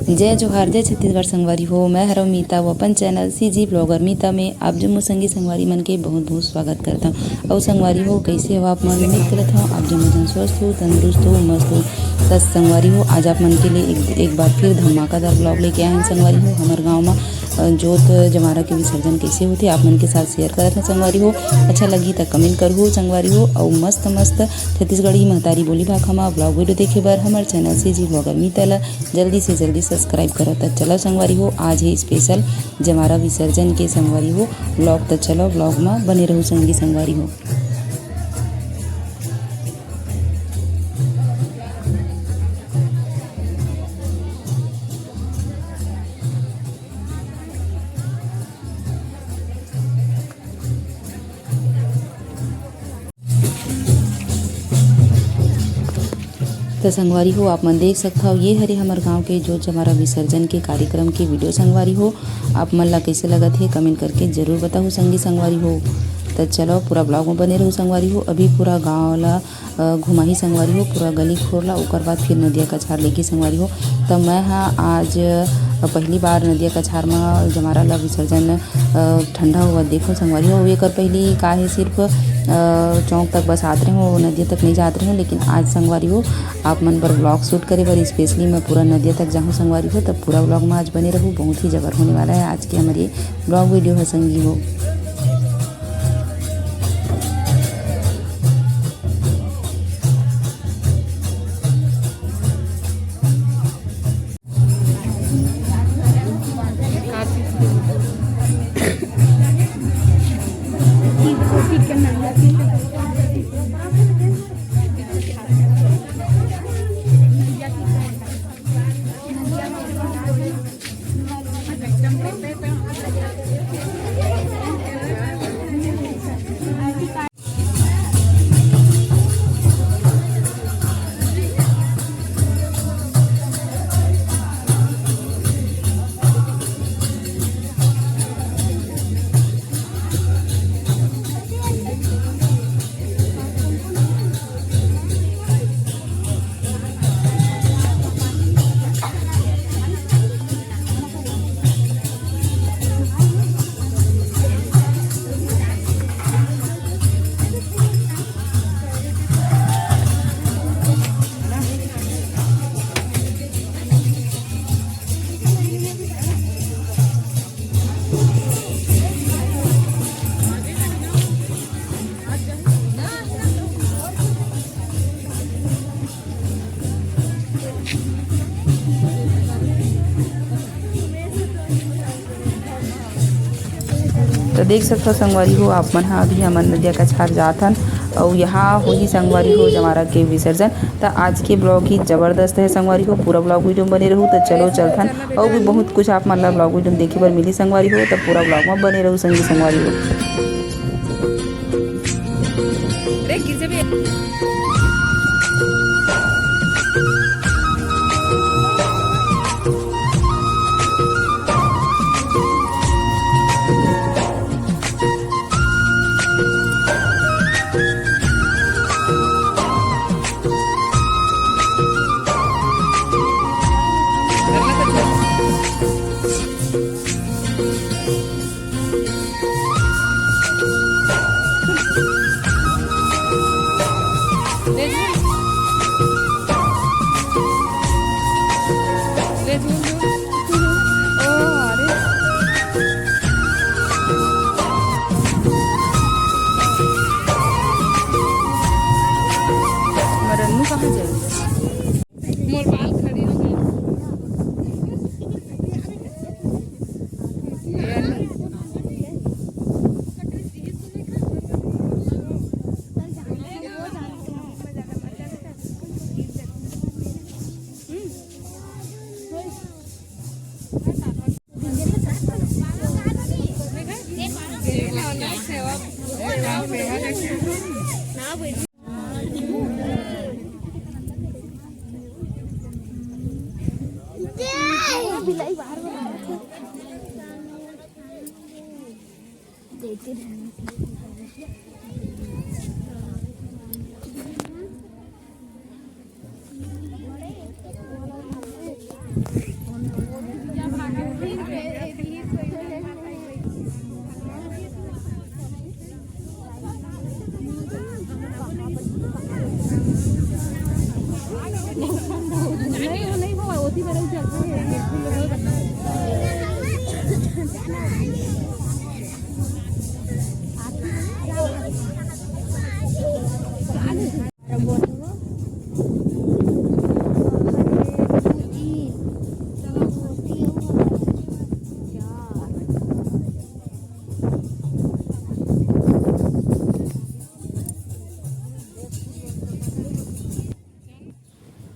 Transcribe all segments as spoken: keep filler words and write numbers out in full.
जय जोहार, जय छत्तीसगढ़ संगवारी हो। मैं हरव मीता, वो अपन चैनल सीजी ब्लॉगर मीता में आप जम्मो संगी संगवारी मन के बहुत बहुत स्वागत करता हूँ। अउ संगवारी हो, कैसे हो आप मन? उम्मीद करत हूँ आप जम्मो जन स्वस्थ हो, तंदुरुस्त हो, मस्त हो। त संगवारी हो, आज आप मन के लिए एक, एक बार फिर धमाकेदार ब्लॉग लेके आए हैं संगवारी हो। हमारे गाँव में अ, जोत जमारा के विसर्जन कैसे होथे, आप मन के साथ शेयर करत हूँ संगवारी हो। अच्छा लगही त कमेंट करहु संगवारी हो। अउ मस्त मस्त छत्तीसगढ़ी महतारी बोली भाखा मा ब्लॉग वीडियो देखे बर हमर चैनल सीजी ब्लॉगर मीता ला जल्दी से जल्दी सब्सक्राइब करो। त चलो संगवारी हो, आज हे स्पेशल जमारा विसर्जन के संगवारी हो ब्लॉग। त चलो ब्लॉग मा बने रहू संगी संगवारी हो। त संगवारी हो, आप मन देख सकथव, ये हरे हमर गांव के जोत जमारा विसर्जन के कार्यक्रम के वीडियो संगवारी हो। आप मन ला कैसे लगत हे, कमेंट करके जरूर बताहू संगी संगवारी हो। त चलो, पूरा ब्लॉग में बने रहू संगवारी हो। अभी पूरा गांव ला अ, घुमाही संगवारी हो, पूरा गली खोर ला, ओकर बाद फिर नदिया कछार लेके संगवारी हो। त मैं हा आज, अ, पहली बार नदिया कछार म जमारा ला विसर्जन, अ, ठंडा होवत देखो संगवारी हो। एकर पहली का हे, सिर्फ, अ, चौक तक बस आत रहे हो, नदिया तक नहीं जात रहे हो, लेकिन आज संगवारी हो, आप मन बर ब्लॉग शूट करे बर स्पेशली मैं पूरा नदिया तक जाहूँ संगवारी हो। तब पूरा ब्लॉग में आज बने रहू, बहुत ही जबर होने वाला है आज के हमारे ब्लॉग वीडियो है संगी हो। तो देख सकथव संगवारी हो, आप मन ह अभी हमन नदिया कछार जात हन, अउ यहाँ होही संगवारी हो जमारा के विसर्जन। त आज के ब्लॉग ही जबरदस्त है संगवारी हो, पूरा ब्लॉग वीडियो में बने रहू। त चलो चलथन, अउ भी बहुत कुछ आप मन ला ब्लॉग वीडियो में देखे बर मिली संगवारी हो, त पूरा ब्लॉग में बने रहू संगी संगवारी हो। अरे किसे भी मोर बाल खड़ी हो गए।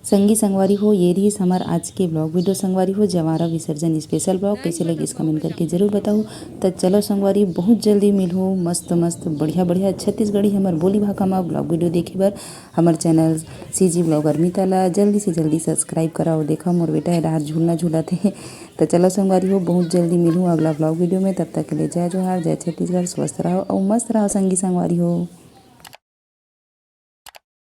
संगी संगवारी हो, ये रहिस हमर आज के vlog video संगवारी हो, जवारा विसर्जन special vlog। कैसे लगिस comment करके जरूर बताओ। त चलो संगवारी, बहुत जल्दी मिलहू मस्त मस्त बढ़िया बढ़िया छत्तीसगढ़ी हमर बोली भाखा मा vlog video देखे बर। हमर channel CG vlogger मिता ला जल्दी से जल्दी subscribe कराओ। देखा मोर बेटा ए डहार झूलना झूलत हे। त चलो संगवारी हो, बहुत जल्दी मिलहू अगला vlog video में। तब तक के लिए जय जोहार, जय छत्तीसगढ़, स्वस्थ रहो और मस्त रहो संगी संगवारी हो।